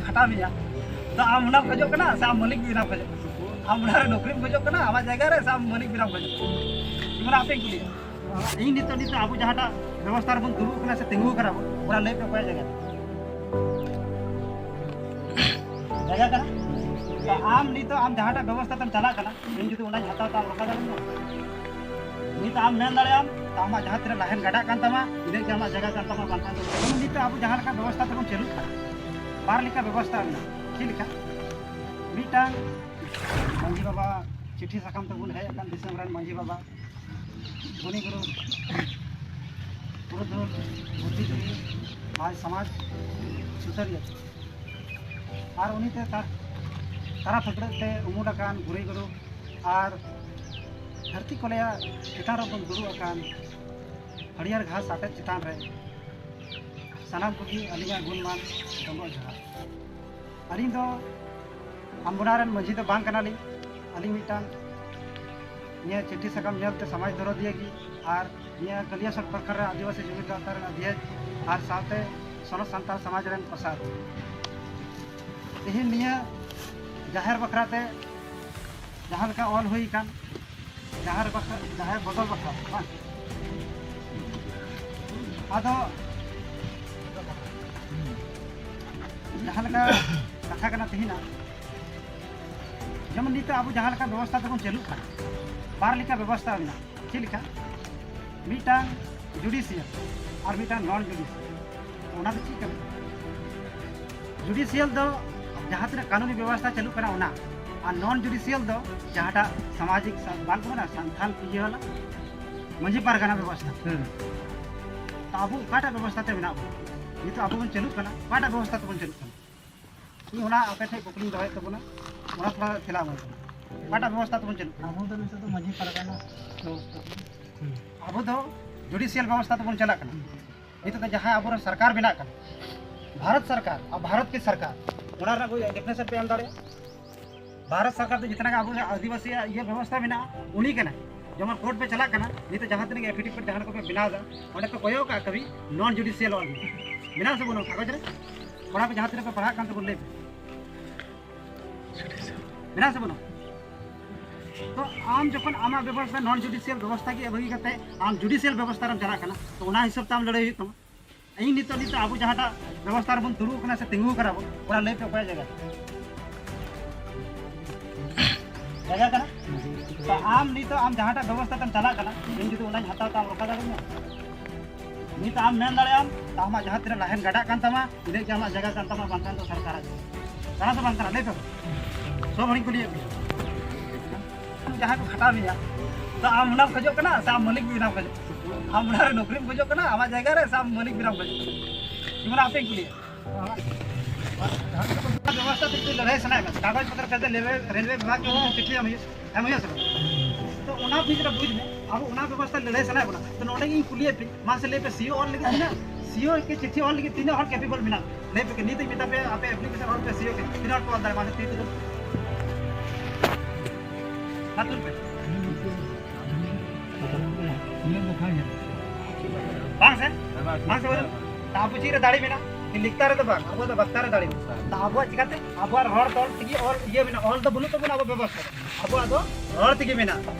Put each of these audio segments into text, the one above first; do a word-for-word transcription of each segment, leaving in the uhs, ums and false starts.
ᱠᱷᱟᱴᱟᱣ ᱢᱮᱭᱟ, ᱛᱚ ᱟᱢ ᱚᱱᱟᱢ ᱠᱷᱚᱡᱚᱜ ᱠᱟᱱᱟ ᱥᱮ ᱟᱢ ᱢᱟᱹᱞᱤᱠ ᱵᱮᱱᱟᱣ ᱠᱷᱚᱡᱚᱜ ᱠᱟᱱᱟ? ᱟᱢ ᱚᱱᱟ ᱨᱮ ᱱᱚᱠᱨᱤᱢ ᱠᱷᱚᱡᱚᱜ ᱠᱟᱱᱟ ᱟᱢᱟᱜ ᱡᱟᱭᱜᱟ ᱨᱮ, ᱥᱮ ᱟᱢ ᱢᱟᱹᱞᱤᱠ ᱵᱮᱱᱟᱣ ᱠᱷᱚᱡᱚᱜ ᱠᱟᱱᱟ? ᱡᱮᱢᱚᱱ ᱟᱯᱮᱧ ᱠᱩᱞᱤᱭᱟ, ᱤᱧ ᱱᱤᱛᱚᱜ, ᱱᱤᱛᱚᱜ ᱟᱵᱚ ᱡᱟᱦᱟᱸᱴᱟᱜ ᱵᱮᱵᱚᱥᱛᱷᱟ ᱨᱮᱵᱚᱱ ᱫᱩᱲᱩᱵ ᱠᱟᱱᱟ ᱥᱮ ᱛᱤᱸᱜᱩ ᱠᱟᱱᱟ ᱵᱚᱱ, ᱚᱱᱟ ᱞᱟᱹᱭ ᱯᱮ ᱚᱠᱚᱭᱟᱜ ᱡᱟᱭᱜᱟ ᱨᱮ? ᱡᱟᱭᱜᱟ ᱠᱟᱱᱟ? ᱛᱚ ᱟᱢ ᱱᱤᱛᱚᱜ ᱟᱢ ᱡᱟᱦᱟᱸᱴᱟᱜ ᱵᱮᱵᱚᱥᱛᱷᱟ ᱛᱮᱢ ᱪᱟᱞᱟᱜ ᱠᱟᱱᱟ, ᱤᱧ ᱡᱩᱫᱤ ᱚᱱᱟᱧ ᱦᱟᱛᱟᱣ ᱛᱟᱢ ᱨᱚᱠᱷᱟ ᱫᱟᱲᱮᱭᱟᱜ ᱱᱤᱛ ᱟᱢ ᱢᱮᱱ ᱫᱟᱲᱮᱭᱟᱜ ᱟᱢ, ᱛᱚ ᱟᱢᱟᱜ ᱡᱟᱦᱟᱸ ᱛᱤᱱᱟᱹᱜ ᱞᱟᱦᱮᱱ ᱜᱟᱰᱟᱜ ᱠᱟᱱ ᱛᱟᱢᱟ, ᱤᱱᱟᱹᱜ ᱜᱮ ᱟᱢᱟᱜ ᱡᱟᱭᱜᱟ ᱠᱟᱱ ᱛᱟᱢᱟ, ᱵᱟᱝᱠᱷᱟᱱ ᱫᱚ ᱡᱮᱢᱚᱱ ᱱᱤᱛᱚᱜ ᱟᱵᱚ ᱡᱟᱦᱟᱸ ᱞᱮᱠᱟ ᱵᱮᱵᱚᱥᱛᱷᱟ ᱛᱮᱵᱚᱱ ᱪᱟᱹᱞᱩᱜ ᱠᱟᱱᱟ, ᱵᱟᱨ ᱞᱮᱠᱟ ᱵᱮᱵᱚᱥᱛᱷᱟ ᱢᱮᱱᱟᱜᱼᱟ᱾ ᱪᱮᱫ ᱞᱮᱠᱟ? ᱢᱤᱫᱴᱟᱝ ᱢᱟᱹᱡᱷᱤ ᱵᱟᱵᱟ ᱪᱤᱴᱷᱤ ᱥᱟᱠᱟᱢ ᱛᱮᱵᱚᱱ ᱦᱮᱡ ᱟᱠᱟᱱ ᱫᱤᱥᱚᱢ ᱨᱮᱱ ᱢᱟᱹᱡᱷᱤ ᱵᱟᱵᱟ, ᱜᱩᱱᱤ ᱜᱩᱨᱩ, ᱯᱩᱨᱩᱫᱷᱩᱞ, ᱵᱩᱫᱽᱫᱷᱤᱡᱤᱵᱤ, ᱟᱨ ᱥᱚᱢᱟᱡᱽ ᱥᱩᱥᱟᱹᱨᱤᱭᱟᱹ, ᱟᱨ ᱩᱱᱤ ᱛᱮ ᱛᱟ-, ᱛᱟᱨᱟ ᱯᱷᱟᱹᱠᱲᱟᱹᱜ ᱛᱮ ᱩᱢᱩᱞ ᱟᱠᱟᱱ ᱜᱩᱱᱤ ᱜᱩᱨᱩ ᱟᱨ ᱫᱷᱟᱹᱨᱛᱤ ᱠᱚᱞᱮᱭᱟ ᱪᱮᱛᱟᱱ ᱨᱮᱵᱚᱱ ᱫᱩᱲᱩᱵ ᱟᱠᱟᱱ ᱦᱟᱹᱨᱭᱟᱹᱲ ᱜᱷᱟᱥ ᱟᱴᱮᱫ ᱪᱮᱛᱟᱱ ᱨᱮ ᱥᱟᱱᱟᱢ ᱠᱚᱜᱮ ᱟᱹᱞᱤᱧᱟᱜ ᱜᱩᱱᱢᱟᱱ ᱰᱚᱵᱚᱜ ᱡᱚᱦᱟᱨ᱾ ᱟᱹᱞᱤᱧ ᱫᱚ ᱟᱢᱵᱚᱱᱟ ᱨᱮᱱ ᱢᱟᱹᱡᱷᱤ ᱫᱚ ᱵᱟᱝ ᱠᱟᱱᱟᱞᱤᱧ᱾ ᱟᱹᱞᱤᱧ ᱢᱤᱫᱴᱟᱝ ᱱᱤᱭᱟᱹ ᱪᱤᱴᱷᱤ ᱥᱟᱠᱟᱢ ᱧᱮᱞᱛᱮ ᱥᱚᱢᱟᱡᱽ ᱫᱚᱨᱚᱫᱤᱭᱟᱹ ᱜᱮ ᱟᱨ ᱱᱤᱭᱟᱹ ᱠᱟᱞᱤᱭᱟᱥᱚᱨ ᱯᱨᱚᱠᱷᱚᱸᱰ ᱨᱮ ᱟᱹᱫᱤᱵᱟᱹᱥᱤ ᱡᱩᱢᱤᱫ ᱜᱟᱶᱛᱟ ᱨᱮᱱ ᱚᱫᱷᱭᱚᱠᱥ ᱟᱨ ᱥᱟᱶᱛᱮ ᱥᱚᱱᱚᱛ ᱥᱟᱱᱛᱟᱲ ᱥᱚᱢᱟᱡᱽ ᱨᱮᱱ ᱯᱨᱚᱥᱟᱫ᱾ ᱛᱮᱦᱮᱧ ᱱᱤᱭᱟᱹ ᱡᱟᱦᱮᱨ ᱵᱟᱠᱷᱨᱟ ᱛᱮ ᱡᱟᱦᱟᱸ ᱞᱮᱠᱟ ᱚᱞ ᱦᱩᱭ ᱟᱠᱟᱱ, ᱡᱟᱦᱮᱨ ᱵᱟᱠᱷᱨᱟ, ᱡᱟᱦᱮᱨ ᱵᱚᱫᱚᱞ ᱵᱟᱠᱷᱨᱟ, ᱵᱟᱝ? ᱟᱫᱚ ᱡᱟᱦᱟᱸ ᱞᱮᱠᱟ ᱠᱟᱛᱷᱟ ᱠᱟᱱᱟ ᱛᱮᱦᱮᱧᱟᱜ, ᱡᱮᱢᱚᱱ ᱱᱤᱛᱚᱜ ᱟᱵᱚ ᱡᱟᱦᱟᱸ ᱞᱮᱠᱟ ᱵᱮᱵᱚᱥᱛᱷᱟ ᱛᱮᱵᱚᱱ ᱪᱟᱹᱞᱩᱜ ᱠᱟᱱᱟ, ᱵᱟᱨ ᱞᱮᱠᱟ ᱵᱮᱵᱚᱥᱛᱷᱟ ᱢᱮᱱᱟᱜᱼᱟ᱾ ᱪᱮᱫ ᱞᱮᱠᱟ? ᱢᱤᱫᱴᱟᱝ ᱡᱩᱰᱤᱥᱤᱭᱟᱞ ᱟᱨ ᱢᱤᱫᱴᱟᱝ ᱱᱚᱱ ᱡᱩᱰᱤᱥᱤᱭᱟᱞ᱾ ᱚᱱᱟ ᱫᱚ ᱪᱮᱫ ᱠᱟᱱᱟ? ᱡᱩᱰᱤᱥᱤᱭᱟᱞ ᱫᱚ ᱡᱟᱦᱟᱸ ᱛᱤᱱᱟᱹᱜ ᱠᱟᱹᱱᱩᱱᱤ ᱵᱮᱵᱚᱥᱛᱷᱟ ᱪᱟᱹᱞᱩᱜ ᱠᱟᱱᱟ ᱚᱱᱟ, ᱟᱨ ᱱᱚᱱ ᱡᱩᱰᱤᱥᱤᱭᱟᱞ ᱫᱚ ᱡᱟᱦᱟᱸᱴᱟᱜ ᱥᱟᱢᱟᱡᱤᱠ ᱥᱟ-, ᱵᱟᱝ ᱠᱚ ᱢᱮᱱᱟ, ᱥᱟᱱᱛᱷᱟᱞ ᱤᱭᱟᱹ ᱵᱟᱞᱟ ᱢᱟᱹᱡᱷᱤ ᱯᱟᱨᱜᱟᱱᱟ ᱵᱮᱵᱚᱥᱛᱷᱟ᱾ ᱦᱩᱸ᱾ ᱛᱚ ᱟᱵᱚ ᱚᱠᱟᱴᱟᱜ ᱵᱮᱵᱚᱥᱛᱷᱟ ᱛᱮ ᱢᱮᱱᱟᱜ ᱵᱚᱱᱟ? ᱱᱤᱛᱚᱜ ᱟᱵᱚ ᱵᱚᱱ ᱪᱟᱹᱞᱩᱜ ᱠᱟᱱᱟ, ᱚᱠᱟᱴᱟᱜ ᱵᱮᱵᱚᱥᱛᱷᱟ ᱛᱮᱵᱚᱱ ᱪᱟᱹᱞᱩᱜ ᱠᱟᱱᱟ? ᱤᱧ ᱚᱱᱟ ᱟᱯᱮ ᱴᱷᱮᱱ ᱠᱩᱠᱞᱤᱧ ᱫᱚᱦᱚᱭᱮᱫ ᱛᱟᱵᱚᱱᱟ, ᱚᱱᱟ ᱛᱷᱚᱲᱟ ᱛᱮᱞᱟ ᱮᱢᱟᱹᱧ ᱛᱟᱵᱚᱱᱟ᱾ ᱚᱠᱟᱴᱟᱜ ᱵᱮᱵᱚᱥᱛᱷᱟ ᱛᱮᱵᱚᱱ ᱪᱟᱹᱞᱩᱜ ᱠᱟᱱᱟ? ᱟᱵᱚ ᱫᱚ ᱱᱤᱛᱚᱜ ᱫᱚ ᱢᱟᱹᱡᱷᱤ ᱯᱟᱨᱜᱟᱱᱟ ᱵᱮᱵᱚᱥᱛᱷᱟ᱾ ᱟᱵᱚ ᱫᱚ ᱡᱩᱰᱤᱥᱤᱭᱟᱞ ᱵᱮᱵᱚᱥᱛᱷᱟ ᱛᱮᱵᱚᱱ ᱪᱟᱞᱟᱜ ᱠᱟᱱᱟ᱾ ᱱᱤᱛᱚᱜ ᱫᱚ ᱡᱟᱦᱟᱸ ᱟᱵᱚᱨᱮᱱ ᱥᱚᱨᱠᱟᱨ ᱵᱮᱱᱟᱜ ᱠᱟᱱᱟ, ᱵᱷᱟᱨᱚᱛ ᱥᱚᱨᱠᱟᱨ ᱟᱨ ᱵᱷᱟᱨᱚᱛ ᱠᱤ ᱥᱚᱨᱠᱟᱨ, ᱚᱱᱟ ᱨᱮᱱᱟᱜ ᱠᱚ ᱰᱮᱯᱷᱤᱱᱮᱥᱚᱱ ᱯᱮ ᱮᱢ ᱫᱟᱲᱮᱭᱟᱜᱼᱟ? ᱵᱷᱟᱨᱚᱛ ᱥᱚᱨᱠᱟᱨ ᱫᱚ ᱡᱤᱛᱱᱟ ᱜᱮ ᱟᱵᱚ ᱟᱹᱫᱤᱵᱟᱹᱥᱤᱭᱟᱜ ᱤᱭᱟᱹ ᱵᱮᱵᱚᱥᱛᱷᱟ ᱢᱮᱱᱟᱜᱼᱟ, ᱩᱱᱤ ᱠᱟᱱᱟᱭ᱾ ᱡᱮᱢᱚᱱ ᱠᱳᱨᱴ ᱯᱮ ᱪᱟᱞᱟᱜ ᱠᱟᱱᱟ, ᱱᱤᱛᱚᱜ ᱡᱟᱦᱟᱸ ᱛᱤᱱᱟᱹᱜ ᱜᱮ ᱮᱯᱷᱤᱰᱮᱵᱷᱤᱴ ᱡᱟᱦᱟᱸ ᱠᱚᱯᱮ ᱵᱮᱱᱟᱣ ᱮᱫᱟ, ᱚᱸᱰᱮ ᱯᱮ ᱠᱚᱭᱚᱜ ᱠᱟᱜ ᱠᱟᱹᱵᱷᱤ ᱱᱚᱱ ᱡᱩᱰᱤᱥᱤᱭᱟᱞ ᱚᱞ ᱢᱮᱱᱟᱜᱼᱟ ᱥᱮ ᱵᱟᱹᱱᱩᱜᱼᱟ ᱠᱟᱜᱚᱡᱽ ᱨᱮ? ᱠᱚᱲᱟ ᱠᱚ ᱡᱟᱦᱟᱸ ᱛᱤᱱᱟᱹᱜ ᱯᱮ ᱯᱟᱲᱦᱟᱜ ᱠᱟᱱ ᱛᱟᱵᱚᱱ, ᱞᱟᱹᱭ ᱯᱮ᱾ ᱢᱮᱱᱟᱜ ᱥᱮ ᱵᱟᱹᱱᱩᱜ? ᱛᱚ ᱟᱢ ᱡᱚᱠᱷᱚᱱ ᱟᱢᱟᱜ ᱵᱮᱵᱚᱥᱛᱷᱟ, ᱱᱚᱱ ᱡᱩᱰᱤᱥᱤᱭᱟᱞ ᱵᱮᱵᱚᱥᱛᱷᱟ ᱜᱮ ᱵᱟᱹᱜᱤ ᱠᱟᱛᱮ ᱟᱢ ᱡᱩᱰᱤᱥᱤᱭᱟᱞ ᱵᱮᱵᱚᱥᱛᱷᱟ ᱨᱮᱢ ᱪᱟᱞᱟᱜ ᱠᱟᱱᱟ, ᱛᱚ ᱚᱱᱟ ᱦᱤᱥᱟᱹᱵ ᱛᱮ ᱟᱢ ᱞᱟᱹᱲᱦᱟᱹᱭ ᱦᱩᱭᱩᱜ ᱛᱟᱢᱟ᱾ ᱤᱧ ᱱᱤᱛᱚᱜ, ᱱᱤᱛᱚᱜ ᱟᱵᱚ ᱡᱟᱦᱟᱸᱴᱟᱜ ᱵᱮᱵᱚᱥᱛᱷᱟ ᱨᱮᱵᱚᱱ ᱫᱩᱲᱩᱵ ᱠᱟᱱᱟ ᱥᱮ ᱛᱤᱸᱜᱩ ᱠᱟᱱᱟ ᱵᱚᱱ, ᱚᱱᱟ ᱞᱟᱹᱭ ᱯᱮ ᱚᱠᱚᱭᱟᱜ ᱡᱟᱭᱜᱟ? ᱡᱟᱭᱜᱟ ᱠᱟᱱᱟ? ᱛᱚ ᱟᱢ ᱱᱤᱛᱚᱜ ᱟᱢ ᱡᱟᱦᱟᱸᱴᱟᱜ ᱵᱮᱵᱚᱥᱛᱷᱟ ᱛᱮᱢ ᱪᱟᱞᱟᱜ ᱠᱟᱱᱟ, ᱤᱧ ᱡᱩᱫᱤ ᱚᱱᱟᱧ ᱦᱟᱛᱟᱣ ᱛᱟᱢ, ᱨᱚᱠᱷᱟ ᱫᱟᱲᱮᱭᱟᱹᱧᱟ? ᱱᱤᱛ ᱟᱢ ᱢᱮᱱ ᱫᱟᱲᱮᱭᱟᱜ ᱟᱢ, ᱟᱢᱟᱜ ᱡᱟᱦᱟᱸ ᱛᱤᱱᱟᱹᱜ ᱞᱟᱦᱮᱱ ᱜᱟᱰᱟᱜ ᱠᱟᱱ ᱛᱟᱢᱟ, ᱤᱱᱟᱹᱜ ᱜᱮ ᱟᱢᱟᱜ ᱡᱟᱭᱜᱟ ᱠᱟᱱ ᱛᱟᱢᱟ, ᱵᱟᱝᱠᱷᱟᱱ ᱫᱚ ᱥᱚᱨᱠᱟᱨᱟᱜ ᱡᱟᱭᱜᱟ᱾ ᱠᱟᱱᱟ ᱥᱮ ᱵᱟᱝ ᱠᱟᱱᱟ? ᱞᱟᱹᱭ ᱯᱮ᱾ ᱥᱚᱵ ᱦᱚᱲᱤᱧ ᱠᱩᱞᱤᱭᱮᱫ ᱢᱮᱭᱟ᱾ ᱟᱢ ᱡᱟᱦᱟᱸᱭ ᱠᱚ ᱠᱷᱟᱴᱟᱣ ᱢᱮᱭᱟ, ᱛᱚ ᱟᱢ ᱚᱱᱟᱢ ᱠᱷᱚᱡᱚᱜ ᱠᱟᱱᱟ ᱥᱮ ᱟᱢ ᱢᱟᱹᱞᱤᱠ ᱵᱮᱱᱟᱣ ᱠᱷᱚᱡᱚᱜ ᱠᱟᱱᱟ? ᱟᱢ ᱚᱱᱟ ᱨᱮ ᱱᱚᱠᱨᱤᱢ ᱠᱷᱚᱡᱚᱜ ᱠᱟᱱᱟ, ᱟᱢᱟᱜ ᱡᱟᱭᱜᱟ ᱨᱮ, ᱥᱮ ᱟᱢ ᱢᱟᱹᱞᱤᱠ ᱵᱮᱱᱟᱣ ᱠᱷᱚᱡᱚᱜ ᱠᱟᱱᱟ? ᱡᱮᱢᱚᱱ ᱟᱯᱮᱧ ᱠᱩᱞᱤᱭᱮᱫ, ᱵᱮᱵᱚᱥᱛᱷᱟ ᱛᱮ ᱡᱩᱫᱤ ᱞᱟᱹᱲᱦᱟᱹᱭ ᱥᱟᱱᱟᱭᱮᱫ ᱢᱮ, ᱠᱟᱜᱚᱡᱽ ᱯᱚᱛᱨᱚ ᱠᱟᱛᱮ ᱨᱮᱞᱣᱮ, ᱨᱮᱞᱣᱮ ᱵᱤᱵᱷᱟᱜᱽ ᱠᱚ ᱪᱤᱴᱷᱤ ᱮᱢ ᱦᱩᱭᱩᱜ, ᱮᱢ ᱦᱩᱭᱩᱜᱼᱟ ᱥᱮ ᱵᱟᱝ? ᱛᱚ ᱚᱱᱟ ᱵᱷᱤᱛ ᱨᱮ ᱵᱩᱡᱽ ᱢᱮ, ᱟᱵᱚ ᱚᱱᱟ ᱵᱮᱵᱚᱥᱛᱷᱟ ᱞᱟᱹᱲᱦᱟᱹᱭ ᱥᱟᱱᱟᱭᱮᱫ ᱵᱚᱱᱟ᱾ ᱛᱚ ᱱᱚᱰᱮ ᱜᱤᱧ ᱠᱩᱞᱤᱭᱮᱫ ᱯᱮ, ᱢᱟᱥᱮ ᱞᱟᱹᱭ ᱯᱮ, ᱥᱤᱭᱳ ᱚᱞ ᱞᱟᱹᱜᱤᱫ ᱛᱤᱱᱟᱹᱜ, ᱥᱤᱭᱳ ᱠᱮ ᱪᱤᱴᱷᱤ ᱚᱞ ᱞᱟᱹᱜᱤᱫ ᱛᱤᱱᱟᱹᱜ ᱦᱚᱲ capable ᱢᱮᱱᱟᱜ? ᱞᱟᱹᱭ ᱯᱮ, ᱱᱤᱛ ᱤᱧ ᱢᱮᱛᱟ ᱯᱮᱭᱟ, ᱟᱯᱮ application ᱚᱞ ᱯᱮ, ᱥᱤᱭᱳ ᱠᱮ ᱛᱤᱱᱟᱹᱜ ᱦᱚᱲ ᱠᱚ ᱚᱞ ᱫᱟᱲᱮᱭᱟᱜᱼᱟ? ᱢᱟᱥᱮ ᱛᱤ ᱛᱩᱞ ᱯᱮ᱾ ᱢᱟ ᱛᱩᱞ ᱯᱮ᱾ ᱵᱟᱝ ᱥᱮ? ᱵᱟᱝ ᱥᱮ, ᱵᱟᱹᱱᱩᱜ? ᱛᱟ ᱟᱵᱚ ᱪᱮᱫ ᱨᱮ ᱫᱟᱲᱮ ᱢᱮᱱᱟᱜᱼᱟ? ᱞᱤᱠᱛᱟ ᱨᱮᱫᱚ ᱵᱟᱝ, ᱟᱵᱚ ᱫᱚ ᱵᱟᱠᱛᱟ ᱨᱮ ᱫᱟᱲᱮ ᱢᱮᱱᱟᱜᱼᱟ᱾ ᱛᱟ ᱟᱵᱚᱣᱟᱜ ᱪᱤᱠᱟᱹᱛᱮ? ᱟᱵᱚᱣᱟᱜ ᱦᱚᱲ ᱛᱚᱞ ᱛᱮᱜᱮ ᱚᱞ ᱤᱭᱟᱹ ᱢᱮᱱᱟᱜᱼᱟ, ᱚᱞ ᱫᱚ ᱵᱟᱹᱱᱩᱜ ᱛᱟᱵᱚᱱᱟ ᱟᱵᱚ ᱵᱮᱵᱚᱥᱛᱷᱟ ᱫᱚ᱾ ᱟᱵᱚᱣᱟᱜ ᱫᱚ ᱨᱚᱲ ᱛᱮᱜᱮ ᱢᱮᱱᱟᱜᱼᱟ᱾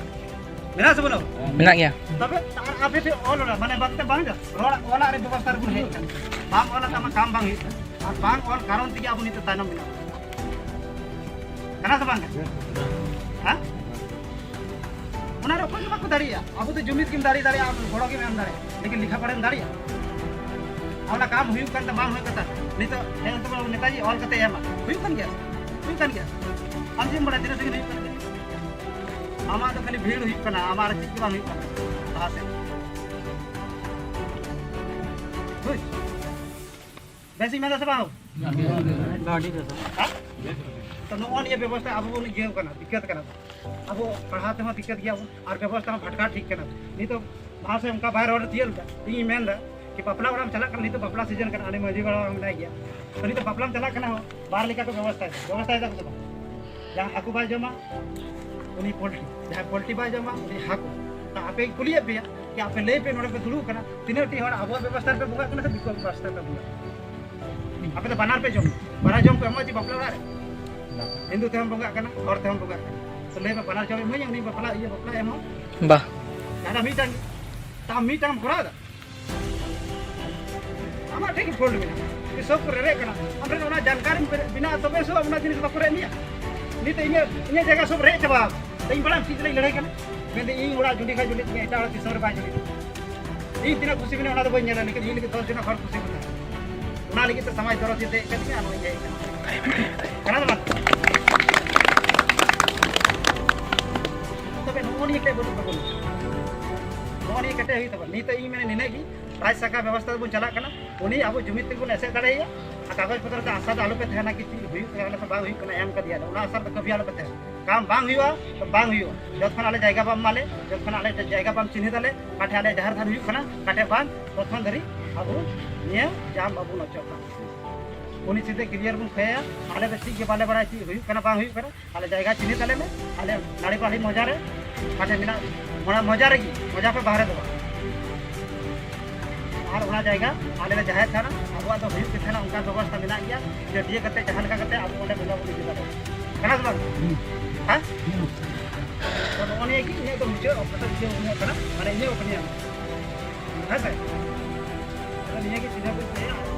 ᱢᱮᱱᱟᱜ ᱥᱮ ᱵᱟᱹᱱᱩᱜ? ᱢᱮᱱᱟᱜ ᱜᱮᱭᱟ᱾ ᱛᱚᱵᱮ ᱟᱨ ᱟᱯᱮ ᱯᱮ ᱚᱞ ᱚᱞᱟ, ᱢᱟᱱᱮ ᱵᱟᱝ ᱛᱮ ᱵᱟᱝ ᱡᱟ, ᱨᱚᱲ ᱚᱞᱟᱜ ᱨᱮ ᱵᱮᱵᱚᱥᱛᱷᱟ ᱨᱮᱵᱚᱱ ᱦᱮᱡ ᱟᱠᱟᱱᱟ᱾ ᱵᱟᱢ ᱚᱞᱟ ᱛᱟᱢᱟ ᱠᱟᱢ ᱵᱟᱝ ᱦᱩᱭᱩᱜ ᱠᱟᱱᱟ, ᱟᱨ ᱵᱟᱝ ᱚᱞ ᱠᱟᱨᱚᱱ ᱛᱮᱜᱮ ᱟᱵᱚ ᱱᱤᱛᱚᱜ ᱛᱟᱭᱱᱚᱢ ᱢᱮᱱᱟᱜ ᱵᱚᱱᱟ᱾ ᱠᱟᱱᱟ ᱥᱮ ᱵᱟᱝ ᱠᱟᱱᱟ? ᱦᱮᱸ? ᱚᱱᱟ ᱨᱮ ᱚᱠᱚᱭ ᱜᱮ ᱵᱟᱠᱚ ᱫᱟᱲᱮᱭᱟᱜᱼᱟ᱾ ᱟᱵᱚ ᱫᱚ ᱡᱩᱢᱤᱫ ᱜᱮᱢ ᱫᱟᱲᱮ ᱫᱟᱲᱮᱭᱟᱜᱼᱟ, ᱟᱢ ᱜᱚᱲᱚ ᱜᱮᱢ ᱮᱢ ᱫᱟᱲᱮᱭᱟᱜᱼᱟ, ᱞᱮᱠᱤᱱ ᱞᱮᱠᱷᱟ ᱯᱚᱲᱟᱢ ᱫᱟᱲᱮᱭᱟᱜᱼᱟ? ᱟᱨ ᱚᱱᱟ ᱠᱟᱢ ᱦᱩᱭᱩᱜ ᱠᱟᱱ ᱛᱟᱢ ᱵᱟᱝ ᱦᱩᱭᱩᱜ ᱠᱟᱱ ᱛᱟᱢ, ᱱᱤᱛᱚᱜ ᱦᱮᱡ ᱠᱟᱛᱮ ᱵᱚᱱ ᱱᱮᱛᱟᱡᱤ ᱚᱞ ᱠᱟᱛᱮ ᱮᱢᱟ, ᱦᱩᱭᱩᱜ ᱠᱟᱱ ᱜᱮᱭᱟ, ᱦᱩᱭᱩᱜ ᱠᱟᱱ ᱜᱮᱭᱟ᱾ ᱟᱢ ᱪᱮᱫ ᱮᱢ ᱵᱟᱲᱟᱭᱟ ᱛᱤᱱᱟᱹᱜ ᱥᱟᱺᱜᱤᱧ ᱦᱩᱭᱩᱜ ᱠᱟᱱᱟ? ᱟᱢᱟᱜ ᱫᱚ ᱠᱷᱟᱹᱞᱤ ᱵᱷᱤᱲ ᱦᱩᱭᱩᱜ ᱠᱟᱱᱟ, ᱟᱢᱟᱜ ᱟᱨ ᱪᱮᱫ ᱜᱮ ᱵᱟᱝ ᱦᱩᱭᱩᱜ ᱠᱟᱱᱟ ᱞᱟᱦᱟ ᱥᱮᱫ᱾ ᱵᱩᱡᱽ? ᱵᱮᱥ ᱤᱧ ᱢᱮᱱᱫᱟ ᱥᱮ ᱵᱟᱝ? ᱟᱹᱰᱤ ᱵᱮᱥ᱾ ᱦᱮᱸ? ᱛᱚ ᱱᱚᱜᱼᱚ ᱱᱤᱭᱟᱹ ᱵᱮᱵᱚᱥᱛᱷᱟ ᱟᱵᱚ ᱵᱚᱱ ᱤᱭᱟᱹ ᱠᱟᱱᱟ, ᱫᱤᱠᱠᱟᱹᱛ ᱠᱟᱱᱟ ᱵᱚᱱ᱾ ᱟᱵᱚ ᱯᱟᱲᱦᱟᱣ ᱛᱮᱦᱚᱸ ᱫᱤᱠᱠᱟᱹᱛ ᱜᱮᱭᱟ ᱵᱚᱱ, ᱟᱨ ᱵᱮᱵᱚᱥᱛᱷᱟ ᱦᱚᱸ ᱵᱷᱟᱴᱠᱟ ᱴᱷᱤᱠ ᱠᱟᱱᱟ᱾ ᱱᱤᱛᱚᱜ ᱞᱟᱦᱟ ᱥᱮᱫ ᱚᱱᱠᱟ ᱵᱟᱭ ᱨᱚᱲ ᱛᱤᱭᱳᱜ ᱞᱮᱫᱟ᱾ ᱤᱧᱤᱧ ᱢᱮᱱᱫᱟ ᱡᱮ ᱵᱟᱯᱞᱟ ᱚᱲᱟᱜ ᱮᱢ ᱪᱟᱞᱟᱜ ᱠᱟᱱᱟ, ᱱᱤᱛᱚᱜ ᱵᱟᱯᱞᱟ ᱥᱤᱡᱚᱱ ᱠᱟᱱᱟ, ᱟᱞᱮ ᱢᱟᱹᱡᱷᱤ ᱵᱟᱵᱟ ᱢᱮᱱᱟᱭ ᱜᱮᱭᱟ᱾ ᱛᱚ ᱱᱤᱛᱚᱜ ᱵᱟᱯᱞᱟᱢ ᱪᱟᱞᱟᱜ ᱠᱟᱱᱟ ᱦᱚᱸ, ᱵᱟᱨ ᱞᱮᱠᱟ ᱠᱚ ᱵᱮᱵᱚᱥᱛᱷᱟᱭᱮᱫᱟ, ᱵᱮᱵᱚᱥᱛᱷᱟᱭᱮᱫᱟ ᱠᱚ ᱥᱮ ᱵᱟᱝ? ᱡᱟᱦᱟᱸ ᱦᱟᱹᱠᱩ ᱵᱟᱭ ᱡᱚᱢᱟ, ᱩᱱᱤ ᱯᱳᱞᱴᱨᱤ, ᱡᱟᱦᱟᱸᱭ ᱯᱳᱞᱴᱨᱤ ᱵᱟᱭ ᱡᱚᱢᱟ, ᱩᱱᱤ ᱦᱟᱹᱠᱩ᱾ ᱛᱚ ᱟᱯᱮᱧ ᱠᱩᱞᱤᱭᱮᱫ ᱯᱮᱭᱟ ᱡᱮ ᱟᱯᱮ ᱞᱟᱹᱭ ᱯᱮ, ᱱᱚᱰᱮ ᱯᱮ ᱫᱩᱲᱩᱵ ᱠᱟᱱᱟ, ᱛᱤᱱᱟᱹᱜ ᱴᱤ ᱦᱚᱲ ᱟᱵᱚᱣᱟᱜ ᱵᱮᱵᱚᱥᱛᱷᱟ ᱨᱮᱯᱮ ᱵᱚᱸᱜᱟᱜ ᱠᱟᱱᱟ ᱥᱮ ᱫᱤᱠᱩᱣᱟᱜ ᱵᱮᱵᱚᱥᱛᱷᱟ ᱨᱮᱯᱮ ᱵᱚᱸᱜᱟᱜ ᱠᱟᱱᱟ? ᱟᱯᱮ ᱫᱚ ᱵᱟᱱᱟᱨ ᱯᱮ ᱡᱚᱢ, ᱵᱟᱱᱟᱨ ᱡᱚᱢ ᱯᱮ ᱮᱢᱚᱜᱼᱟ ᱡᱮ ᱵᱟᱯᱞᱟ ᱚᱲᱟᱜ ᱨᱮ? ᱵᱟᱝ᱾ ᱦᱤᱱᱫᱩ ᱛᱮᱦᱚᱸ ᱵᱚᱸᱜᱟᱜ ᱠᱟᱱᱟ, ᱦᱚᱲ ᱛᱮᱦᱚᱸ ᱵᱚᱸᱜᱟᱜ ᱠᱟᱱᱟ᱾ ᱛᱚ ᱞᱟᱹᱭ ᱢᱮ, ᱵᱟᱱᱟᱨ ᱡᱚᱢ ᱤᱢᱟᱹᱧᱟ ᱩᱱᱤ ᱵᱟᱯᱞᱟ, ᱤᱭᱟᱹ ᱵᱟᱯᱞᱟ ᱮᱢ ᱦᱚᱸ? ᱵᱟ᱾ ᱡᱟᱦᱟᱸ ᱢᱤᱫᱴᱟᱝ, ᱛᱟᱢ ᱢᱤᱫᱴᱟᱝ ᱮᱢ ᱠᱚᱨᱟᱣ ᱮᱫᱟ? ᱟᱢᱟᱜ ᱴᱷᱮᱱ ᱜᱮ ᱯᱷᱚᱞᱴ ᱢᱮᱱᱟᱜᱼᱟ᱾ ᱩᱱᱤ ᱥᱚᱵ ᱠᱚ ᱨᱮᱨᱮᱜ ᱠᱟᱱᱟ᱾ ᱟᱢ ᱴᱷᱮᱱ ᱚᱱᱟ ᱡᱟᱱᱠᱟᱨᱤᱢ ᱵᱮᱱᱟᱜᱼᱟ, ᱛᱚᱵᱮ ᱥᱮ ᱚᱱᱟ ᱡᱤᱱᱤᱥ ᱵᱟᱠᱚ ᱨᱮᱡ ᱢᱮᱭᱟ᱾ ᱱᱤᱛ ᱤᱧᱟᱹᱜ, ᱤᱧᱟᱹᱜ ᱡᱟᱭᱜᱟ ᱥᱚᱵ ᱨᱮᱡ ᱪᱟᱵᱟ ᱟᱠᱟᱱᱟ᱾ ᱤᱧ ᱵᱟᱲᱟᱭᱟᱢ ᱪᱮᱫ ᱞᱟᱹᱜᱤᱫ ᱞᱟᱹᱲᱦᱟᱹᱭ ᱠᱟᱱᱟ? ᱢᱮᱱᱫᱟ ᱤᱧ ᱚᱲᱟᱜ ᱡᱩᱸᱰᱤ ᱠᱷᱟᱡ ᱡᱩᱸᱰᱤ ᱛᱤᱧᱟ, ᱮᱴᱟᱜ ᱦᱚᱲ ᱫᱤᱥᱚᱢ ᱨᱮ ᱵᱟᱭ ᱡᱩᱸᱰᱤ ᱛᱤᱧᱟ᱾ ᱤᱧ ᱛᱤᱱᱟᱹᱜ ᱠᱩᱥᱤ ᱢᱮᱱᱟᱜᱼᱟ ᱚᱱᱟ ᱫᱚ ᱵᱟᱹᱧ ᱧᱮᱞᱟ, ᱞᱮᱠᱤᱱ ᱤᱧ ᱞᱟᱹᱜᱤᱫ ᱫᱚᱥ ᱡᱚᱱ ᱦᱚᱲ ᱠᱩᱥᱤ ᱠᱚ ᱛᱟᱦᱮᱸ᱾ ᱚᱱᱟ ᱞᱟᱹᱜᱤᱫ ᱛᱮ ᱥᱚᱢᱟᱡᱽ ᱫᱚᱨᱚᱫ ᱤᱧ ᱦᱮᱡ ᱟᱠᱟᱱᱟ᱾ ᱠᱟᱱᱟ ᱫᱚ ᱵᱟᱝ? ᱛᱚᱵᱮ ᱱᱚᱜᱼᱚ ᱱᱤᱭᱟᱹ ᱠᱟᱹᱡ ᱵᱟᱹᱱᱩᱜ ᱛᱟᱵᱚᱱᱟ᱾ ᱱᱚᱜᱼᱚ ᱱᱤᱭᱟᱹ ᱠᱟᱹᱴᱤᱡ ᱦᱩᱭᱩᱜ ᱛᱟᱵᱚᱱᱟ᱾ ᱱᱤᱛᱚᱜ ᱤᱧ ᱢᱮᱱᱟ ᱱᱤᱱᱟᱹᱜ ᱜᱮ, ᱨᱟᱡᱽ ᱥᱟᱠᱟ ᱵᱮᱵᱚᱥᱛᱷᱟ ᱛᱮᱵᱚᱱ ᱪᱟᱞᱟᱜ ᱠᱟᱱᱟ᱾ ᱩᱱᱤ ᱟᱵᱚ ᱡᱩᱢᱤᱫ ᱛᱮᱵᱚᱱ ᱮᱥᱮᱫ ᱫᱟᱲᱮᱭᱟᱭᱟ᱾ ᱟᱨ ᱠᱟᱜᱚᱡᱽ ᱯᱚᱛᱨᱚ ᱛᱮ ᱟᱥᱟ ᱫᱚ ᱟᱞᱚᱯᱮ ᱛᱟᱦᱮᱱᱟ ᱠᱤ ᱪᱮᱫ ᱦᱩᱭᱩᱜ ᱠᱟᱱᱟ, ᱟᱞᱮ ᱯᱮ ᱵᱟᱝ ᱦᱩᱭᱩᱜ ᱠᱟᱱᱟ, ᱮᱢ ᱠᱟᱫᱮᱭᱟ ᱞᱮ, ᱚᱱᱟ ᱟᱥᱟ ᱨᱮᱫᱚ ᱠᱟᱹᱵᱷᱤ ᱟᱞᱚᱯᱮ ᱛᱟᱦᱮᱱᱟ᱾ ᱠᱟᱢ ᱵᱟᱝ ᱦᱩᱭᱩᱜᱼᱟ ᱛᱚ ᱵᱟᱝ ᱦᱩᱭᱩᱜᱼᱟ, ᱡᱚᱛᱠᱷᱚᱱ ᱟᱞᱮ ᱡᱟᱭᱜᱟ ᱵᱟᱢ ᱮᱢᱟᱞᱮ, ᱡᱚᱛᱠᱷᱚᱱ ᱟᱞᱮ ᱡᱟᱭᱜᱟ ᱵᱟᱢ ᱪᱤᱱᱦᱟᱹ ᱫᱟᱞᱮ, ᱚᱠᱟᱴᱷᱮ ᱟᱞᱮ ᱡᱟᱦᱮᱨ ᱛᱷᱟᱱ ᱦᱩᱭᱩᱜ ᱠᱟᱱᱟ, ᱚᱠᱟᱴᱷᱮ ᱵᱟᱝ, ᱛᱚᱛᱠᱷᱚᱱ ᱫᱷᱟᱹᱨᱤᱡ ᱟᱵᱚ ᱱᱤᱭᱟᱹ ᱡᱟᱢ ᱵᱟᱵᱚᱱ ᱚᱪᱚᱜ ᱠᱟᱱᱟ᱾ ᱩᱱᱤ ᱥᱤᱫᱷᱟᱹ ᱠᱞᱤᱭᱟᱨ ᱵᱚᱱ ᱠᱷᱚᱭᱟ, ᱟᱞᱮ ᱫᱚ ᱪᱮᱫ ᱜᱮ ᱵᱟᱞᱮ ᱵᱟᱲᱟᱭᱟ, ᱪᱮᱫ ᱦᱩᱭᱩᱜ ᱠᱟᱱᱟ ᱵᱟᱝ ᱦᱩᱭᱩᱜ ᱠᱟᱱᱟ᱾ ᱟᱞᱮ ᱡᱟᱭᱜᱟ ᱪᱤᱱᱦᱟᱹ ᱛᱟᱞᱮ ᱢᱮ, ᱟᱞᱮ ᱱᱟᱲᱤᱯᱟᱞᱤ ᱢᱚᱡᱟ ᱨᱮ, ᱚᱠᱟᱴᱷᱮ ᱢᱮᱱᱟᱜ, ᱚᱱᱟ ᱢᱚᱡᱟ ᱨᱮᱜᱮ, ᱢᱚᱡᱟ ᱠᱷᱚᱱ ᱵᱟᱦᱨᱮ ᱫᱚ ᱵᱟᱝ᱾ ᱟᱨ ᱚᱱᱟ ᱡᱟᱭᱜᱟ ᱟᱞᱮ ᱞᱮ ᱡᱟᱦᱮᱨ ᱛᱷᱟᱱᱟ, ᱟᱵᱚᱣᱟᱜ ᱫᱚ ᱦᱩᱭᱩᱜ ᱜᱮ ᱛᱟᱦᱮᱱᱟ, ᱚᱱᱠᱟᱱ ᱵᱮᱵᱚᱥᱛᱷᱟ ᱢᱮᱱᱟᱜ ᱜᱮᱭᱟ, ᱪᱟᱹᱴᱭᱟᱹ ᱠᱟᱛᱮ ᱡᱟᱦᱟᱸ ᱞᱮᱠᱟ ᱠᱟᱛᱮ ᱟᱵᱚ ᱚᱸᱰᱮ ᱵᱚᱸᱜᱟ ᱵᱩᱨᱩ ᱤᱫᱤ ᱫᱟᱲᱮᱭᱟᱜᱼᱟ᱾ ᱠᱟᱱᱟ ᱥᱮ ᱵᱟᱝ? ᱦᱮᱸ? ᱛᱚ ᱱᱚᱜᱼᱚ ᱱᱤᱭᱟᱹ ᱜᱮ ᱤᱧᱟᱹᱜ ᱫᱚ ᱢᱩᱪᱟᱹᱫ ᱚᱠᱛᱚ ᱫᱚ ᱤᱧᱟᱹᱜ ᱩᱱᱟᱹᱜ ᱠᱟᱱᱟ, ᱢᱟᱱᱮ ᱤᱧᱟᱹᱜ opinion᱾ ᱦᱮᱸ ᱥᱮ? ᱟᱫᱚ ᱱᱤᱭᱟᱹ ᱜᱮ ᱪᱤᱱᱦᱟᱹ ᱠᱚᱧ ᱞᱟᱹᱭᱟ᱾